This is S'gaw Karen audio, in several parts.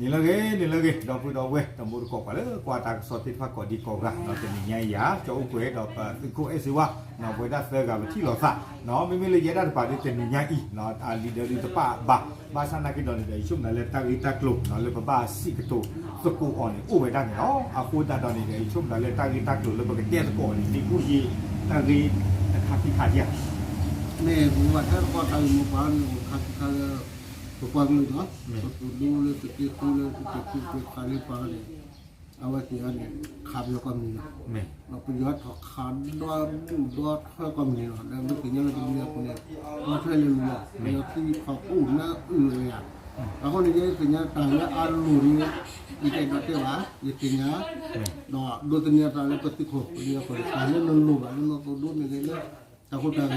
န့ၣ်လၢဂ့ၤ န့ၣ်လၢဂ့ၤ ဒီပုၢ်ဒီဝဲၢ် တံၤသကိးပှၤလၢကွၢ်တၢ်ကစီၣ်သ့ၣ်တဖၣ်ကိးဒံကိးဂၤ ဒီးတနံၤညါအံၤယၤ ကၠီအိၣ်ကွဲးဒီးပသုးခိၣ်အဲၣ်စ့ဝါ ပဝဲဒၣ်သၢဂၤပထံၣ်လိာ်သး မ့မ့ၢ်လၢယဲဒၣ်တပၤဒ်တနံၤညါအံၤ အလံာ်ဒၢဒုတပၣ်ဘၣ် ဘၣ်ဆၣ်နာ်က့ဒီးန့ၣ်ဒီး ယဆိကမိၣ်လၢတၢ်ဂ့ၢ်တၢ်ကျိၤလၢပဘၣ်စံးကတိၤသကိးအီၤန့ၣ် အိၣ်ဝဲဒၣ်န့ၣ်လီၤ. အဃိသတးဒီးန့ၣ်ဒီး ယဆိကမိၣ်လၢတၢ်ဂ့ၢ်တၢ်ကျိၤလၢပကတဲသကိးအီၤန့ၣ် မ့ၢ်အိၣ်ယံၤတၢ်ဂ့ၢ်တခါခံခါဧါ မ့ၢ်ပကဘၣ်တဲသကိးတၢ်ဂ့ၢ်မိၢ်ပှၢ်န့ၣ် အိၣ်ခါခံခါလၢ ပပှၤကလုာ်နီၤ ပသုးဒူလၢသုးက့ဃုလၢသုးက့ဃုက့ခါလၢပှၤန့ၣ် အဝဲသ့ၣ်အံၤန့ၣ် ခးပယီၤကိးမုၢ်နံၤလီၤ. ပယီၤထီၣ်ခးဒီဒူၣ်ဒီထၢကိးမုၢ်နံၤလီၤ. ဒီးမ့ၢ်သ့ၣ်ညါလၢတမံၤအပူၤန့ၣ် အီစထြ့လယါမံၤလီၤ ပယီၤသံခီၣ်ကိၣ်နၢအုၣ်ဝဲယၤ အဃိန့ၣ် ယသ့ၣ်ညါတၢ်လၢအလိၤန့ၣ် ယတအဲၣ်ဒိးတဲဘၣ် ယသ့ၣ်ညါ ဒီးဒိးသန့ၤအသးလၢပသုးခိၣ် ပယီၤခိၣ်န့ၣ် တၢ်လၢနလိၤဘၣ်လၢနသုးဒူမ့ၢ်ဂ့ၤလၢ တၢ်ခိတၢ်ဂဲၤ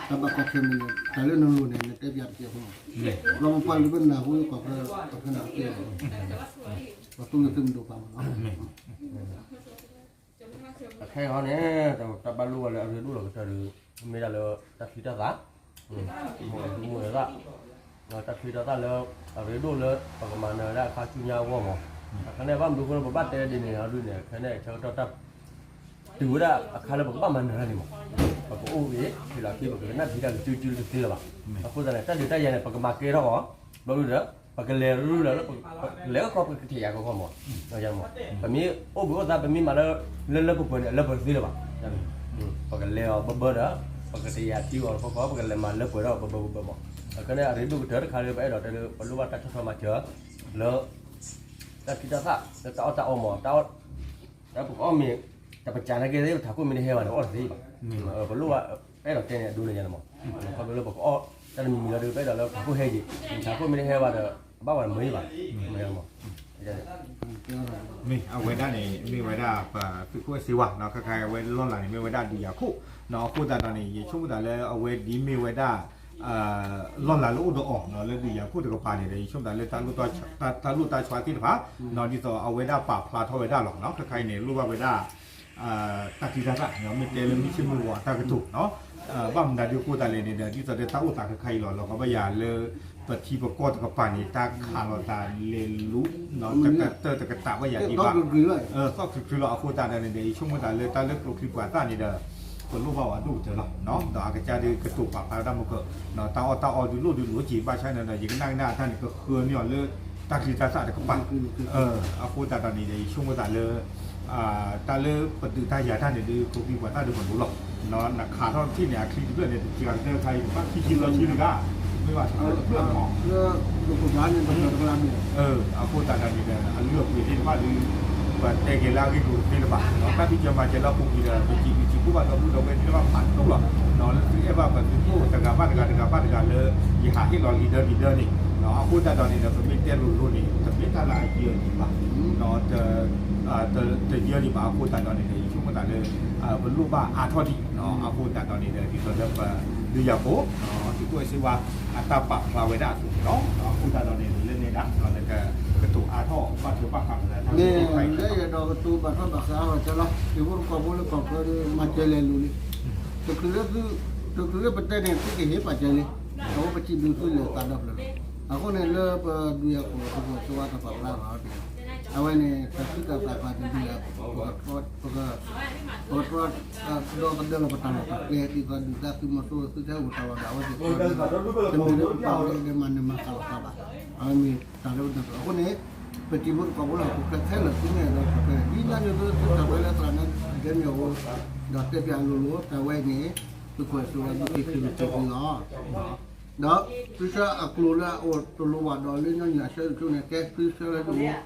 တၢ်ဘၣ်ကီၢ်ခဲမ့ၢ်ဂ့ၤ တၢ်လၢနလိၤန့ၣ် နတဲပျးတကဲးဖိမး ဒီးပပှၤကလုာ်ဘၣ်နၢ်ဟူ ပှၤဖဲန့ၣ်တကဲးလီၤ ပှၤသူလၢသုးမုၢ်ဒိၣ်ပၤမးနီၤ အခဲအံၤန့ၣ် တၢ်ဘၣ်လိၣ်ဘၣ်လၢအရ့ဒိၣ်လီၤကတၢၢ်ဒီး မ့ၢ်ဒၣ်လၢတၢ်ချံတၢ်သၣ် မ့ၢ်ဒၣ် တၢ်ချံတၢ်သၣ်လၢ အရ့ဒိၣ်လၢ ပကမၤနၢၤဝဲဒၣ်အခါဆူညါအဂီၢ်မး အခဲန့ၣ် ဘၣ်မနုၤအဃိလၢပဘၣ်တဲဒ်န့ၣ်ဒ်န့ၣ် ခဲန့ၣ် ဆၢကတီၢ်တၢ် တုၤဝဲဒၣ်အခါလၢပကဘၣ်မၤနၢၤတၢ်န့ၣ်မး ပကအိၣ်ဂ့ၤ ဖဲလီၤခံ ပကကနၣ်ဖံးတၢ်ကစုကစုတသ့လၢၤဘၣ် အဃိသတးန့ၣ် တၢ်ဒုးတၢ်ယၤန့ၣ် ပကမၤကဲထီၣ်အီၤ ဘျီဒုဒီး ပကလဲၤရူလၢ ပကလဲၤခီခီ ပကထံၣ်ယၤခီခီမး ပမ့ၢ်အိၣ်ဘှံးအိၣ်သါ ပမ့ၢ်မၤလၢ လၢလၢပှဲၤပှဲၤန့ၣ် အလၢပှဲၤတသ့လၢၤဘၣ် ပကလဲၤအီၤဘၢဘၢဒီး ပကထံၣ်ယၤထံအီၤခီခီ ပကလဲၤမၤလၢပှဲၤထီၣ်ဘၢဘၢဘၢဘၢမး အခဲန့ၣ် အရ့ဒိၣ်ကတၢၢ်တခါလၢ ပအဲၣ်ဒိးတဲလၢ ပလိၣ်ဘၣ်တၢ်ဆီၣ်ထွဲမၤစၢၤ လၢ တၢ်ချံတၢ်သၣ် လၢတၢ်အီၣ်တၢ်အီမး တၢ် ပကအီၣ်မ့ၢ် တပစၢ်နာ်က့သ့ၣ် ပထးခိၣ်မ့ၢ်တဟဲဘၣ်ဒီး အီၣ်တသ့ဘၣ် ပလိၣ်ဘၣ် ပအဲၣ်ဒိးတဲန့ၣ် အဒိန့ၣ်ယါန့ၣ်မး ခီဖျိလၢပကအီၣ် တၢ်တမံၤမံၤလီၤဒီး ပအဲၣ်ဒိးလၢပထးခိၣ်ဟဲက့ၤ ပထးခိၣ်မ့ၢ်တဟဲဘၣ်ဒီး အဘၣ်ဝဲမ့ၢ်ဘၣ် မ့ၢ် မ့ၢ်အဝဲဒၣ်န့ၣ် မ့ၢ်ဝဲဒၣ်ပသုးခိၣ်အဲၣ်စ့ဝါ ခဲခါအဝဲလီၢ်လၤန့ၣ် မ့ၢ်ဝဲဒၣ်ဒုးယၤခိၣ် အဃိသတးဒီးန့ၣ် ယဆိကမိၣ်သးလၢအဝဲဒ်မ့ၢ်ဝဲဒၣ် လီၢ်လၤလၢအိၣ်ဒီးအီၤ လၢဒုးယၤခိၣ်တကပၤန့ၣ်ဒီး ယဆိကမိၣ်သးလၢ တၢ်လိၣ်တၢ်ဆှါသ့ၣ်တဖၣ် ဒ်သိးအဝဲဒၣ်ပာ်ဖျါထီၣ်ဝဲဒၣ်လီၤ ခဲခါအံၤန့ၣ် လိၣ်ဘၣ်ဝဲဒၣ် တၢ်ချံတၢ်သၣ် မ့ၢ်တဲလၢမုၢ်ဆ့ၣ်မုၢ်ဂီၤအတၢ်ကတိၤ ဘၣ်မနုၤဒ်အဃိသတးလဲၣ်န့ၣ်ဒီး ဒ်သိးဒီးတၢ်အိၣ်သးခဲခါအံၤလီၤ လီၤကဘၣ်ယၤလၢ ပထံပကီၢ်တကပၤန့ၣ် တၢ်ခးလိာ်သးလဲၤလူၤ တကတၢၢ်တကတၢၢ်ဘၣ်ယၤဒံးဘၣ် သီၣ်ခုခုလီၤ အဃိသတးဒီးန့ၣ်ဒီး ယဆိကမိၣ်သးလၢတၢ်လၢကျိချံပှၤသၣ်န့ၣ်ဒီး ပလိၣ်ဘၣ်ဝဲဒိၣ်ကတၢၢ်လီၤ ဒီးအကစၢ်ဒုးကတိၤပာ်ဖျါဝဲဒၣ်မုၢ်ကၢၢ် တၢ်အီၣ်တၢ်အီဒုးလိၣ်ဒုးလိၣ်က့ၤ ဘၣ်ဆၣ်န့ၣ်ဒီး ယကနၣ်ကနၣ်အတၢ်န့ၣ် ကဃၢမ့ၢ်အီၤလၢ တၢ်ချံတၢ်သၣ်တကပၤ အဃိသတးဒီးန့ၣ်ဒီး ယဆိကမိၣ်သးလၢ တၢ်လၢပဒုးတၢ်ယၤတၢ်န့ၣ်ဒုး ကျိချံပှၤသၣ်ဒုးပလိၣ်လီၤ နခးထီၣ်တထံၣ်န့ၣ် အချံတဖျၢၣ်န့ၣ် တကံၤကတၢၢ်ခါအံၤ ဘၣ်ခံဆံသၢဆံတဂၤ မ့ၢ်ဘၣ်တဖျၢၣ်တဖျၢၣ်မး အဃိသတးဒီးန့ၣ်ဒီး အလုၢ်အပှ့ၤသ့ၣ်တဖၣ်ဒုး ပတဲက့ၤလၢအဂ့ၢ်ကျိၤသ့လၢၤဘၣ် တၢ်ဖံးစၢၤမၤစၢၤလၢအပူၤကွံာ်ဒီး ပစံးဘျုးစံးဖှိၣ်ဘၣ်ဒီပုၢ်ဒီဝဲၢ်သ့ၣ်တဖၣ်ဖးဒိၣ်လီၤ လၢသုအဲၣ်ဘၣ်ပသုးခိၣ်တဂၤဘၣ်တဂၤတဂၤဘၣ်တဂၤလၢ ယဟးဟ့ၣ်လီၤလံာ်ဒၢလံာ်ဒၢန့ၣ် အဃိသတးဒီးန့ၣ်ဒီး ပမ့ၢ်တဲလိၤလိၤန့ၣ် တမ့ၢ်တၢ်လၢအယၢၤဒံးဘၣ် တယၢၤဒံးဘၣ်အဃိသတးဒီးန့ၣ်ဒီး ယဆိကမိၣ်သးလၢ ပလိၣ်ဘၣ်အါထီၣ်ဒံး အဃိသတးဒီးန့ၣ်ဒီး ဒ်သိးလၢပဒုးယၤခိၣ် သုးခိၣ်အဲၣ်စ့ဝါ အတၢ်ပာ်ဖျါဝဲဒၣ်အသိးန့ၣ်လီၤ အဃိသတးဒီးန့ၣ် လၢန့ၣ်ဒၣ် နကကတိၤအါထီၣ်ဘၣ်ထွဲဘၣ်ဃးဒီးတၢ် လၢယအဲၣ်ဒိးကတိၤဘၣ်ထွဲဘၣ်ဃးအီၤကလီၤ တံၤဖိသကိးဖိလၢကီၢ်ချၢဒီး မၤစၢၤလဲၤလူၤလံ တချုးလၢသု တချုးလၢပတဲန့ၣ် သုကဟ့ၣ်ပာ်စၢၤလံ အဝဲပစံးဘျုးသုလၢသးဒီဖျၢၣ်လီၤ အဃိန့ၣ်လၢပဒုးယၤခိၣ် သုးခိၣ်အဲၣ်စ့ဝါတၢ်ပာ်ဖျါဘၣ်အီၤန့ၣ် အဝဲန့ၣ် တၢ်သံတၢ်သးပှၤတဒုးလၢ ပက ပကတြီ ဒီသဒၢလီၤပတၢ်လီၢ်တၢ်ကျဲ ဒ်သိးဒုၣ်ဒါသုးမီၤစိရိၤသုတဟဲအိၣ်တၢ်လီၢ်ဒီး အဝဲသ့ၣ်တမ့ၢ်လၢပပာ်လၢဒဲးမၤနၢၤမၤဃၣ်လိာ်သးဘၣ် အဝဲမ့ၢ်တၢ်လၢပဒၢးအဃိန့ၣ် ပတံၤဖိသကိးဖိလၢဟီၣ်ခိၣ်ချၢခဲလၢာ် သုမ့ၢ်အဲၣ်ဒိးကီၢ်ချၢ ဒ်ညီနုၢ်သုသုတၢ်ပှဲၤလၢသရၣ်န့ၣ် ဒဲမ့ၢ်အဃိ ဒီးတဲပျးလိၤလိၤ တၢ်ဝဲအံၤန့ၣ် သုးခိၣ်အဲၣ်စ့ဝါဘုခ့ချံဂုၢ်ခ့ချံလီၤ ဒီး သုဆၢအကျိၤလၢအအိၣ်တလိၤဘၣ်ဒီးလၢညီနုၢ်အဆၢဒ်ဆိန့ၣ် ကဲသုဆၢလၢယအိၣ်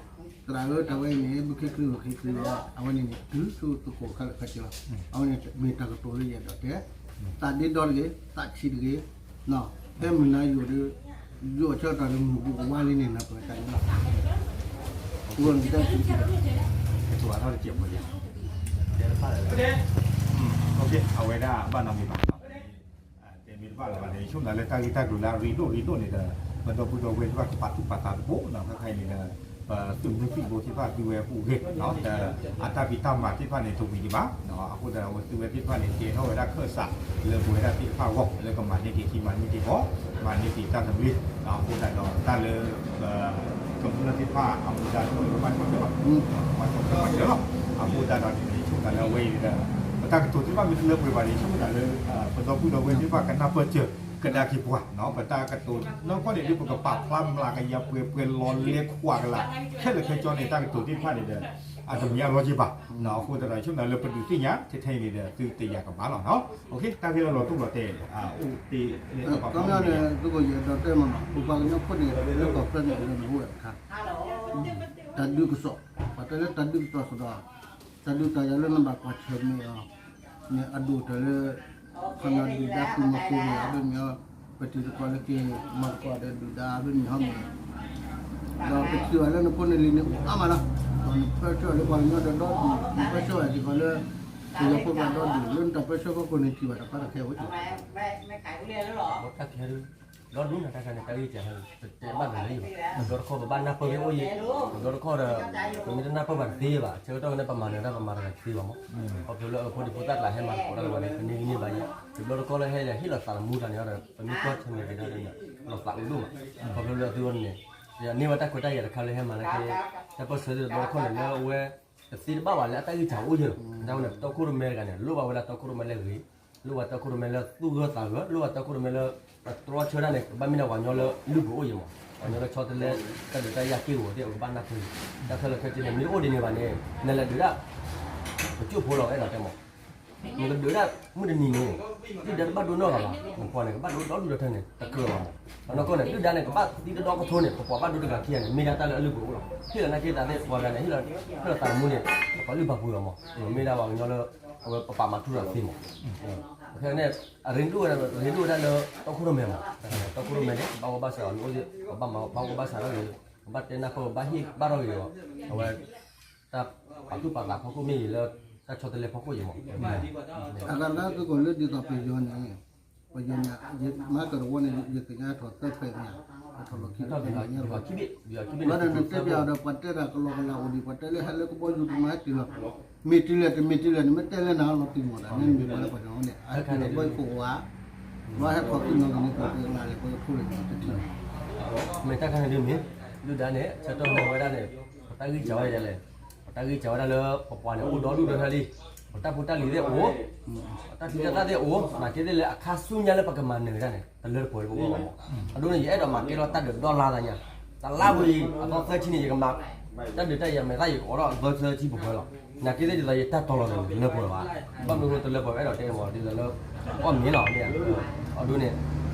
သရၣ်ဧၢ တၢ်ဝဲအံၤန့ၣ် ဘုခ့ချံဂုၢ်ခ့ချံလီၤ အဝဲန့ၣ်န့ၣ် တုၤဆူသုးခိၣ်ခဲလၢာ်ခဲဆ့လီၤ အဝဲန့ၣ်မ့ၢ်တၢ်ကတိၤလၢယအဲၣ်ဒိးတဲ သးဒ့ဒီတဂ့ၤ သးဆံးတဂ့ၤ ဖဲမုၢ်နၤယိာ်ဒီး ယိာ်ဆၢတၢ်ဒီးမုၢ်ဘူၣ်ကဝါလံန့ၣ် နၢ်ပၢၢ်တၢ်န့ၣ်လီၤ အဝဲန့ၣ်တဲဆံးဆံး ကတိၤအါထီၣ်တစဲးဖိလံ တဲတဖၣ်လၢ အဝဲဒၣ်ဘၣ်နီတမံၤဘၣ် တဲမ့ၢ်တဘၣ်လၢၤဘၣ်န့ၣ် ယဆိကမိၣ်လၢတၢ်ဂ့ၢ်တၢ်ကျိၤလၢအရ့ဒိၣ်ရ့ဒိၣ်န့ၣ်ဒီး ပဒီပုၢ်ဒီဝဲၢ်သ့ၣ်တဖၣ်ကပာ်သူၣ်ပာ်သးသကိး ခဲခါအံၤန့ၣ်ဒီး ပသုးမုၢ်သံၣ်ဘိသ့ၣ်တဖၣ်သုဝဲပူၤဂ့ၤ အတၢ်ဖံးတၢ်မၤသ့ၣ်တဖၣ်န့ၣ် တဝံၤဒံးဘၣ် အဃိသတးဒီး အဝဲသုဝဲသ့ၣ်တဖၣ်န့ၣ် ကဲထီၣ်ဝဲဒၣ်ခၢၣ်စးလၢပဝဲဒၣ်သ့ၣ်တဖၣ်အဂီၢ် လၢကမၤန့ၢ်က့ၤထံမၤန့ၢ်က့ၤကီၢ် မၤန့ၢ်က့ၤတၢ်သဘျ့ အဃိသတးဒီးတၢ်လၢ ပ ကမျၢၢ်သ့ၣ်တဖၣ်အမူဒါတအိၣ်လၢကဘၣ်ဆီၣ်ထွဲဘၣ်, ဘၣ်ဆီၣ်ထွဲဘၣ်လီၤ. အဃိသတးဒီးန့ၣ် ယဆိကမိၣ်လၢအဝဲအံၤဒီး ပတၢ်ကတိၤသ့ၣ်တဖၣ်မ့ၢ်တလၢပှဲၤဘၣ်န့ၣ် ယဆိကမိၣ်လၢ ပဒီပုၢ်ဒီဝဲၢ်သ့ၣ်တဖၣ်ကနၢ်ပၢၢ်စၢၤကဒါက့ၤပှၤ, ပတၢ်ကတိၤနီၢ်ကီၢ်န့ၣ် ဒ်ပကပာ်ဖျါမျးကယၤပှဲၤပှဲၤလီၤလဲခွးကလာ် ခဲလၢာ်ခဲဆ့န့ၣ် တၢ်ကတိၤသ့ၣ်တဖၣ်န့ၣ်ဒီး အတမ့ၢ်အလီၢ်က့ဘၣ်. အဃိသတးဒီး ယဆိကမိၣ်လၢပဒုးသ့ၣ်ညါထဲထဲအံၤန့ၣ်ဒီး သုတယာ်ကဘၣ်လီၤ. ကဲ တၢ်ဂ့ၢ်လၢလီၤတိၢ်လီၤတဲာ် အိၣ်တ့ၢ်လၢတၢ်ပာ်ဖျါန့ၣ် သုကယဲၢ်ဒီးတဲမးနီၤ ပပှၤကညီဖိန့ၣ် လၢကီၢ်ချၢန့ၣ် လၢနအိၣ်ဝဲတခါ တၢ်ဒုးကစီၣ်, ပှၤတဲလၢတၢ်ဒုးကစီၣ်စ့ၢ်ဒီး တၢ်ဒုးတၢ်ယၤလၢနဘၣ်ကွၢ်ဆၢၣ်မဲာ်အီၤန့ၣ် အဒိၣ်တၢ်လၢ ခီနဒုၣ်ဒါသုးမီၤစိရိၤအဘၢၣ်မံၤအီၤ ပတံၤသကိးလၢက့ၤမၤသကိးဒီးဒုၣ်ဒါအဘၢၣ်မံၤဟီန့ၣ် ဒီးပထံၣ်ဘၣ်လၢနဖိနလံၤန့ၣ် အိၣ်အါမးလီၤ. ဒီးနပၢဆှၢလၢပှၤကညီဒီးဒီဒူၣ် နပၢဆှၢဘၣ်စ့ၢ်ကီးလၢ ပယီၤဖိကျါဒီဒူၣ် လၢနတၢ်ပၢဆှၢဖီခိၣ်န့ၣ် ထံၣ်ဘၣ်တၢ်ဖးတၢ်ခဲအိၣ်က့ၤ တၢ်ခဲ ဒီဒူၣ်န့ၣ် တၢ်ခါန့ၣ် တၢ်ဂ့ၢ်ကဲ ပတဲဘၣ်လၢၤလၢယဘၣ် တဘျီတခီၣ်ပဘၣ်နၢ်ပၢၢ်က့ၤအိၣ်ယံၤ တဘျီတခီၣ်ဒီး ပမ့ၢ်တနၢ်ပၢၢ်ဘၣ်တသ့ဘၣ် ဆၢကတီၢ်န့ၣ် ပမၤနၢၤတၢ်ပမၤတဂၤတသ့ဘၣ်မး ခီဖျိလၢအဖိဒံဖိသၣ်ကျါဟဲမၤသကိးတၢ်လၢပှၤန့ၣ် ပန့ၢ်ဂံၢ်န့ၢ်ဘါယံၤ တဘျီတခီၣ်လၢဟဲလၢဟ့ၣ်လီၤသးသမူတၢ်န့ၣ်ဒီး ပမ့ၢ်ကွၢ်ဆၢၣ်မဲာ်က့ၤဒီး လီၤသးအုးဒိၣ်မး ခီဖျိလၢအသုဝဲန့ၣ် န့ၢ်ဝဲတၢ်ခွဲးတၢ်ယာ်တခါလၢဟဲမၤနာ်က့ တၢ်ပၢၢ်ဆၢသ့ၣ်တဘျီတခီၣ်န့ၣ် လၢအဝဲ တသ့တဘၣ်ဘၣ်လၢအတၢ်ဂံၢ်စၢ်အိၣ်ယံၤလီၤ. တၢ်ဝဲန့ၣ် ပတီၢ်ခိၣ်ရိၣ်မဲတဂၤန့ၣ် လိၣ်ဘၣ်ဝဲဒၣ်တီၢ်ခိၣ်ရိၣ်မဲလၢအဂ့ၤ, လိၣ်ဘၣ်တီၢ်ခိၣ်ရိၣ်မဲလၢသူၣ်ဂၢၢ်သးဂၢၢ်, လိၣ်ဘၣ်တီၢ်ခိၣ်ရိၣ်မဲလၢ တြီဆၢတၢ်န့ၣ် ကဘၣ်မ့ၢ်ဒၣ်ပှၤကညီလၢလုၢ်ပှ့ၤအိၣ်ယံၤမး, ပှၤကညီလၢဆီတလဲ တၢ်ဒုးတၢ်ယၤက့ၢ်ဂီၤသ့ၣ် အကဘၣ်နၢ်ပၢၢ်, တၢ်ခဲလၢာ်ခဲဆ့န့ၣ် မ့ၢ်အိၣ်ဒ်န့ၣ်ဘၣ်န့ၣ် နလဲၤဒုးဒၣ် ပကၠိၣ်ဖိလီၤ အဲၣ်ဒိးတဲမး နကဒုးဒၣ်မုၢ်တနံၤန့ၣ် ဒုၣ်ဒါတဘၣ်ဒိနီၢ်ဂၤဘၣ်, နပှၤန့ၣ် ကဘၣ်ဒိဒီဒူၣ်ဒီထၢန့ၣ် တကြၢးဘၣ်မး, ဒီးနီၢ်ကီၢ်န့ၣ် ဒုၣ်ဒါန့ၣ် ကဘၣ်သံတဒီကထိန့ၣ် ပပှၤဘၣ်ဒိတဂၤခံဂၤန့ၣ် မ့ၢ်ဒၣ်တၢ်လၢအလုၢ်ပှ့ၤအိၣ်လီၤ. ဟ့ၣ်လီၤနာ်က့သးသ့ၣ် ပှၤတဂၤန့ၣ် ဟ့ၣ်လီၤသးသမူန့ၣ် ပှၤလုၢ်ပှ့ၤပှ့ၤလီၤမး, မ့ၢ်ဒၣ်ပှၤကညီလၢ အဝဲပပာ်မၤထူရၤသ့မး, ခဲန့ၣ် အရ့ဒိၣ်ဝဲဒၣ်လၢ တီၢ်ခိၣ်ရိၣ်မဲမး, တီၢ်ခိၣ်ရိၣ်မဲန့ၣ် ဘၣ်ဝဲဘၣ်ဆၣ်အီၤန့ၣ် ပဘၣ်မၤဘၣ်ဝဲဘၣ်ဆၣ်ဒီး ပဘၣ်တဲနၢ်ပၢၢ် ပဘၣ်ဟ့ၣ်ဘၣ်ထီၣ်က့ၤအီၤ, အဝဲ တၢ်ပာ်သူၣ်ပာ်သးဖီခိၣ်မ့ၢ်ဂ့ၤလၢ တၢ်ဆီတလဲဖီခိၣ်ဂ့ၤမး, အဂၤလၢသုးခိၣ်လၢဒ်သိးပယီၤန့ၣ် ပယီၤန့ၣ် ယမၤကရဝီန့ၣ် ယသ့ၣ်ညါထီၣ်သၢဖျၢၣ်ညါ, ထီၣ်လီၢ်ခံဖျၢၣ်ညါလီၤ, ဘၣ်ဒီးနတဲပျးဒီးပှၤတဲတၢ်ကလီကလီအိၣ်ဒံး ပှၤတဲလၢဟဲလၢကဘီယူၤတမၤဟဲတုၤလီၤ, မ့ၢ်တုၤလဲၣ်တမ့ၢ်တုၤလဲၣ်န့ၣ် မ့ၢ်တဲလၢနၤလီၤတံၢ်မး တၢ်န့ၣ်မ့ၢ်ပှၤလၢပှၤကညီန့ၣ် အဟဲတုၤလီၤဘီယူၤခိၣ်ဝါ ဘၣ်ဟဲခီၣ်သုးနီၢ်ကန့ၣ် ပှၤတဲလၢလဲၣ် ပှၤဖိလၢတထံၣ် မ့ၢ်တၢ်ခါန့ၣ်ဒ်မ့ၢ် ဒုၣ်ဒါန့ၣ် ဆၢကတီၢ်မ့ၢ်ဝဲဒၣ်န့ၣ် ပတၢ်ဂံၢ်စၢ်ဝဲဒ်လဲၣ်, ပတၢ်ဂံၢ်စၢ်ဝဲဒၣ်လၢ ပပှၤန့ၣ် အိၣ်ဒီဒူၣ်ဒီထၢလံ, ပတၢ်ဖိတၢ်လံၤသ့ၣ်အိၣ်, ပတၢ်ထံတၢ်သၣ်သ့ၣ်အိၣ်, နာ်က့သ့ၣ်လၢအခါဆူညါလၢပကမၤနၢၤတၢ်န့ၣ် တလၢတပှဲၤလၢပဂီၢ်ဘၣ်မး, အဒိန့ၣ် ယအဲၣ်ဒိးမၤကဲထီၣ်တၢ်ဒုးဒီလါသးညါ, တလါဝဲအံၤ အသီသၢဆံန့ၣ် ယကမၤ တၢ်ဒုးတၢ်ယၤမဲာ်သၣ် ယကအီၣ်ထီၣ်အသီသၢဆံပှဲၤပှဲၤလီၤ, နာ်က့သ့ၣ်ဒ်သိးယတၢ်တီၤလီၤန့ၣ် တလၢပှဲၤဘၣ်, ဘၣ်မနုၤဃိတလၢပှဲၤ အဲၣ်ဒိးတဲမး ဒ်သိးလၢ အီၣ်မ့ၤလီၤမ့ၢ်ဧါ, အဒိန့ၣ်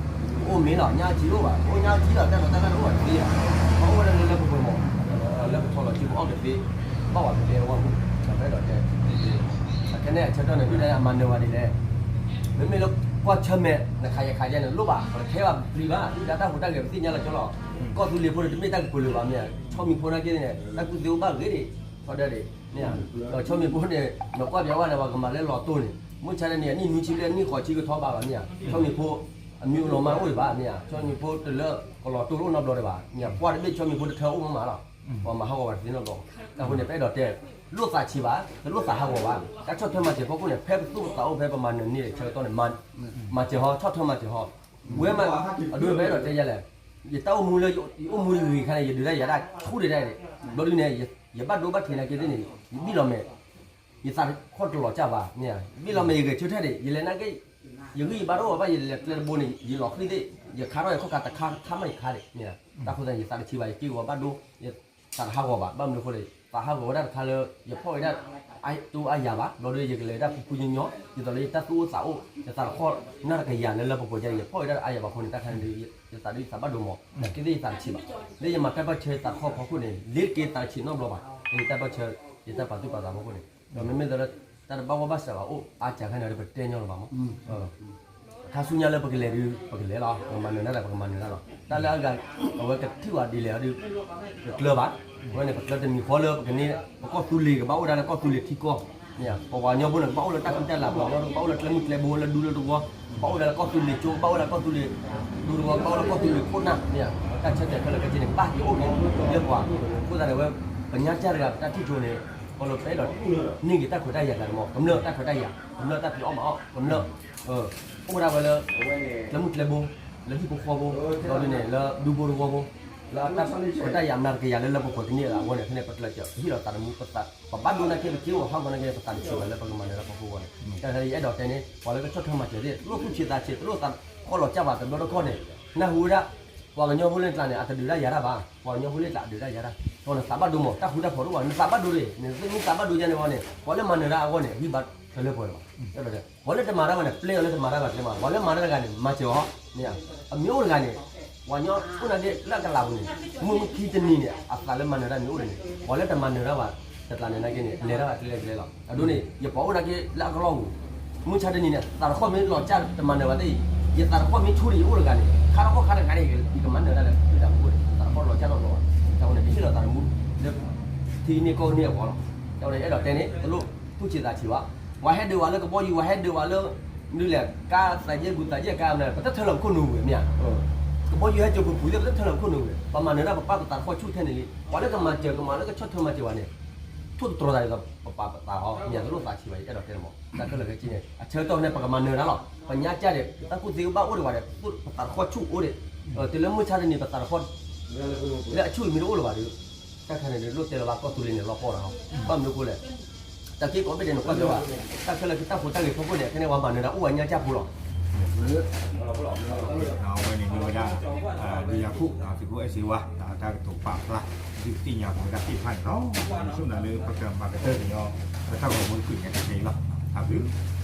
အိၣ်မ့ၤလီၤ ညါအထံအိၣ်ဘၣ် အိၣ်ညါအထံလီၤ တၢ်ဒိးတၢ်လၢတအိၣ်ဘၣ်တသ့ဘၣ်, ဘၣ်အိၣ်ဝဲဒၣ်လၢလၢပှဲၤပှဲၤမး, လၢပထီၣ်လီၤစုပအီၣ်ကသ့, ဘၣ်ဝဲကသ့အဂီၢ်မး, ဒီးပအဲၣ်ဒိးတဲ အခဲန့ၣ် အဆၢကတီၢ်န့ၣ် ဒုၣ်ဒါအမၤနၢၤဝဲဒ်လဲၣ်, မ့မ့ၢ်လၢကွၢ်ဆၢၣ်မဲာ် နခးယခးယဲန့ၣ် လိၣ်ဘၣ် ပတခဲဘၣ် ပပျံၤဘၣ် ဒုၣ်ဒါတၢ်ဟူးတၢ်ဂဲၤပသ့ၣ်ညါလီၤကၠီလီၤ, ကီၢ်သူလ့ၤဖိန့ၣ် တမ့ၢ်တၢ်ကပၢၤလၢၤဘၣ်မ့ၢ်ဧါ, ဆီမံၤဖိနာ်က့န့ၣ် တၢ်ကူၣ်သ့အိၣ်ဘၣ်ဂ့ၤဒံး, ခီဒၢဒံး, မ့ၢ်ဧါ, ဒီးဆီမံၤဖိန့ၣ် နကွၢ်ပျးဝဲန့ၣ် ပှၤကမၤလၢလီၤတိၢ်န့ၣ် မုၢ်ဆါတနံၤ အနံၣ်နွံဆံဘျဲၣ် အနံၣ်ဃိးဆံကထီဘၣ်လီၤမ့ၢ်ဧါ, ဆီမံၤဖိ အမံၤအိၣ်လီၤမါအိၣ်ဒံးဘၣ်မ့ၢ်ဧါ, ဆီမံၤဖိတလၢကလီၤတိၢ်အိၣ်နီတဘျီဒံးဘၣ်မ့ၢ်ဧါ, ကွၢ်တဘ့ၣ်ဆီမံၤဖိတထၢအိၣ်မးမးလီၤ, ပှၤမၤဟးဂီၤဝဲတသ့နီတဘျီ, တၢ်ဃိန့ၣ် ပအဲၣ်ဒိးတဲ လိၣ်သးဆံးဘၣ် တလိၣ်သးဟးဂီၤဘၣ်, တၢ်ဆီၣ်ထွဲမၤစၢၤဖီခိၣ်န့ၣ် ဖဲပသူၣ်ပသးအိၣ်ဖဲပမၤနၢၤန့ၢ်ဆၢကတီၢ်န့ၣ် မၤစၢၤဟီ ဆီၣ်ထွဲမၤစၢၤဟီ, ဝဲမး, အဒိပအဲၣ်ဒိးတဲယဲလဲၣ်, ယတၢ်အိၣ်မူလၢ ယအိၣ်မူတဂ့ၤခါန့ၣ် ယဒုးတၢ်ယၤတၢ်ထူတဒၣ်န့ၣ်, ဘျီဒုန့ၣ် ယဘၣ်ဒိဘၣ်ထံးနာ်က့သ့ၣ်န့ၣ် ယဘံၣ်လီၤမဲာ် ယသးတခီတလီၤကၢ်ဘၣ်မ့ၢ်ဧါ, ယဘံၣ်လီၤမဲာ်ယဂဲၤဆၢထၢၣ်ဒံး ယလဲၤနာ်က့, ယဂံၢ်ယဘါတအိၣ်ဘၣ် ယလဲၤကျဲတဘိန့ၣ် ယလီၤဃံၤသ့ၣ်, ယခါထီၣ်ယခီၣ်ခါတခါတခါမးယခါဒံးမ့ၢ်ဧါ, တၢ်ဃိသတးန့ၣ် ယသးတဆံးဘၣ် ယက့ၢ်ဂီၤဘၣ်ဒိ, ယသးတဟးဂီၤဘၣ်, ဘၣ်မနုၤအဃိလဲၣ် သးဟးဂီၤဝဲဒၣ်တခါလၢ ယဖီၣ်ဝဲဒၣ် အါတိအါယၤဘၣ်, ဘျီဒုယကလဲၤဒၣ်ဖုဖုညီညီ, ဒ်သိးလၢယတၢ်သူၣ်အိၣ်သးအိၣ် ယသးတခီနၢ်တကယၤလၢလၢပှဲၤပှဲၤဒ် ယဖီၣ်ဝဲဒၣ်အါယၤဘၣ်အဃိန့ၣ် တၢ်ခါန့ၣ် ယသးဒုးယသးဘၣ်ဒိမး, နာ်က့သ့ၣ်ယသးတဆံးဘၣ်, လၢယမၤတၢ်ပၢၢ်ဆၢယသးတခီဖီခိၣ်န့ၣ် လ့ၤတက့ၤသးတဆံးနီတဘျီဘၣ်, လၢယတၢ်ပၢၢ်ဆၢ ယတၢ်ပာ်သူၣ်ပာ်သးဖီခိၣ်န့ၣ်, ဒီးမ့မ့ၢ်လၢ တၢ်တဘၣ်ဝဲဘၣ်စးဘၣ်အိၣ်အါစှၤခါန့ၣ်ဒီး ပတဲညီလၢၤဘၣ်မး ခါဆူညါလၢပကလဲၤဒုး ပကလဲၤလီၤ, ပကမၤနၢၤတၢ်ဒီး ပကမၤနၢၤတၢ်လီၤ, တၢ်လၢအဂၤ အဝဲကထံၣ်ဝဲဒ်လဲၣ်ဒီး တကျၢၤဘၣ်, အဝဲန့ၣ် ပကျၢၤတမံၤဃီလၢပကန့ၢ် ပကီၢ်သူလ့ၤကဘၣ်အိၣ်ဒၣ်လၢကီၢ်သူလ့ၤထံကီၢ်, မ့ၢ်ဧါ, ပပှၤကညီဖိန့ၣ် ကဘၣ်အိၣ်လၢတၢ်ဃံတၢ်လၤ, ပှၤကညီကဘၣ်အိၣ်လၢကျဲမုၢ်ကျဲဘိလၢဒူလၢတဝီ, ကဘၣ်အိၣ်ဒၣ်လၢကီၢ်သူလ့ၤကၠိ, ကဘၣ်အိၣ်ဒၣ်လၢကီၢ်သူလ့ၤဒူတဝီ, ကဘၣ်အိၣ်လၢကီၢ်သူလ့ၤခိၣ်နၢ်, မ့ၢ်ဧါ, တၢ်ဆၢတဲာ်ခဲလၢာ်ခဲဆ့န့ၣ် ကဘၣ်က့ၤအိၣ်က့ၤလၢပှၤ, အဃိသတးန့ၣ်ဝဲ ပညါကၢ်တဂၤ ပတၢ်ထံၣ်ကၠိန့ၣ် ကီလၢပအဲၣ်ဒိး န့ၢ်က့ၤတၢ်ခွဲးတၢ်ယာ်တၢ်မး, ကမျၢၢ်တၢ်ခွဲးတၢ်ယာ်, ကမျၢၢ်တၢ်ဖံးအီၣ်မၤအီၣ်, ကမျၢၢ် အိၣ်ဝဲဒၣ်ဝဲလၢ ကျဲမုၢ်ကျဲဘိ, လၢဟံၣ်ဖိဃီဖိ, ဒီးဒ်န့ၣ် လၢဒူဖိတဝီဖိ လၢတၢ်ယၤမနၤတကယၤလၢလၢပှဲၤပှဲၤတန့ၢ်အဂီၢ်န့ၣ် ဖဲန့ၣ် ပကျဲးစၢး ပဟ့ၣ်လီၤသးသမူ ပဘၣ်ဒိနာ်က့ ပက့ၤအိၣ်ဟးဂီၤနာ်က့ ပသးတဆံးဘၣ်လၢပကမၤနၢၤတၢ်ဖီခိၣ်အဂီၢ်န့ၣ် တၢ်ယအဲၣ်ဒိးတဲန့ၣ် ပှၤလၢကဆီၣ်ထွဲမၤစၢၤသ့ၣ် တလိၣ်သူၣ်ဆံးသးဆံး တလိၣ်သးခီလီၤကၢ်ဘၣ်တဘျီတခီၣ်န့ၣ် နၢ်ဟူဝဲဒၣ် ပှၤကညီဖိလၢကျါန့ၣ် အတဒုးတၢ်ယၤတၢ်ဘၣ် ပှၤကညီဖိလၢကျါအဒုးတၢ်ယၤတၢ် ဒီးနသးဘၣ်ဒိမး တၢ်ဃူတၢ်ဖိးတအိၣ်ဘၣ် နသးဘၣ်ဒိတဂ့ၤ နသးဘၣ်ဒိယါန့ၣ်အဂီၢ်န့ၣ် ပှၤလၢမၤနၢၤတၢ်အဂီၢ်န့ၣ် ဂံၢ်ဘါတလၢပှဲၤလၢၤဘၣ် ပှၤလၢတမၤတၢ်ဘၣ်န့ၣ် ပျဲအီၤလၢတမၤတၢ်ဘၣ်ကျဲမး ပှၤလၢမၤတၢ်တဂၤန့ၣ် မၤစၢၤအီၤ မ့ၢ်ဧါ အမ့ၢ်အိၣ်တဂၤန့ၣ် ပှၤကညီအိၣ်နာ်က့လၢအကလးပူၤန့ၣ် မုၢ်မုၢ်ခံတနံၤန့ၣ် အသးလၢမၤနၢၤတၢ်မ့ၢ်အိၣ်ဒီးန့ၣ် ပှၤလၢတမၤနၢၤတၢ်ဘၣ် တကျါန့ၣ်နာ်က့န့ၣ် လဲၤတၢ်ဘၣ်ကျဲလဲၣ်ကျဲလီၤ. အဒိန့ၣ် ယပှၤအိၣ်နာ်က့လၢအကလီၢ်ပူၤ မုၢ်ဆါတနံၤန့ၣ် သးတခီၣ်မ့ၢ်လီၤကၢ်တမၤနၢၤဘၣ်သ့ၣ်အံၤ ယသးတခီၣ်မ့ၢ်ဆူၣ်ဒီးယအိၣ်တဂၤန့ၣ် ခါထီၣ်ခီၣ်ခါတဂၤန့ၣ် ယကမၤနၢၤတၢ်လၢ ဖုတၢ်မူခိၣ်န့ၣ် သးတခီၣ်လီၤကၢ်ထီၣ်လီၤဘၣ်. တၢ်ဝဲန့ၣ် ကဟ့ၣ်လီၤသးသမူ လၢ ထံနံၣ်ကီၢ်နံၣ်အဂီၢ်လီၤ. တၢ်ဝဲန့ၣ် အဲၣ်ဒိးတဲန့ၣ် တလိၣ်သူၣ်ဆံးသးဆံးဘၣ်. ပှၤဟဲဒုးဝဲလၢကဘီယူၤ ပှၤဟဲဒုးဝဲလၢ မနုၤလဲၣ် ကါသးယဲၢ်ကူသးယဲၢ်ကါမနုၤ ပတထၢလီၤပခိၣ်နူၤဝဲမ့ၢ်ဧါ. ကဘီယူၤဟဲစိာ်ပူၤပူၤသ့ၣ် ပတထၢလီၤပခိၣ်နူၤဝဲ ပမၤနၢၤတၢ်ပပၢ်ပသးတခီၣ်ဆူၣ်ထဲန့ၣ်လံ. ပှၤလၢကမၤစၢၤကမၤလၢကဆီၣ်ထွဲမၤစၢၤဝဲန့ၣ် ထိၣ်သတြီၤသးဒ်သိး ပပာ်ပသးဟီ မ့ၢ်တလိၣ်သးဆံးဘၣ် ယအဲၣ်ဒိးတဲန့ၣ်မး တၢ်ခဲလၢာ်ခဲဆ့န့ၣ် အဆၢကတီၢ်ဖဲန့ၣ် ပကမၤနၢၤတၢ်လီၤ. ပညါကၢ်ဒီး တၢ်ကူၣ်သ့ကဘၣ်အိၣ်ဒံးဝဲဒီး ပသးတခီၣ်ဆူၣ်အိၣ်ဒံး တုၤလၢမုၢ်ဆါတနံၤ ပသးတခီၣ် လၢအဆူၣ်အမံၤတအိၣ်လၢၤဘၣ်ဒီး တၢ်ခါန့ၣ် လိၣ်တဲလီၤဘၣ်ကီၢ်သူလ့ၤန့ၣ် လီၤပှီၢ်တၢ်လီၤ. ဘၣ်မနုၤအဃိလဲၣ် တၢ်က့ၤကိးဘ့ၣ်ဒဲးန့ၣ် ကွၢ်က့ၤဘၣ် တၢ်ခဲလၢာ်က့ၤတၢ်ဖိတၢ်ဂ့ၤဖီခိၣ်န့ၣ် ခဲန့ၣ်ပှၤမၤနၢၤတၢ်အိၣ်ဝဲညါကၢ်ဖိလီၤ. အဝဲန့ၣ်မ့ၢ်ဝဲဒၣ် ဒုးယၤခိၣ် သုးခိၣ်အဲၣ်စ့ဝါ တၢ်ကတိၤပာ်ဖျါ ဒုးသ့ၣ်ညါပဝဲဒၣ်သ့ၣ်တဖၣ်န့ၣ်လီၤ. ဆိကမိၣ်လၢပကမၤကတၢၢ်ကညီ ပတၢ်ဂီၤမူတဖုန့ၣ် တၢ်ခဲအံၤလီၤ. တၢ်ဘျုး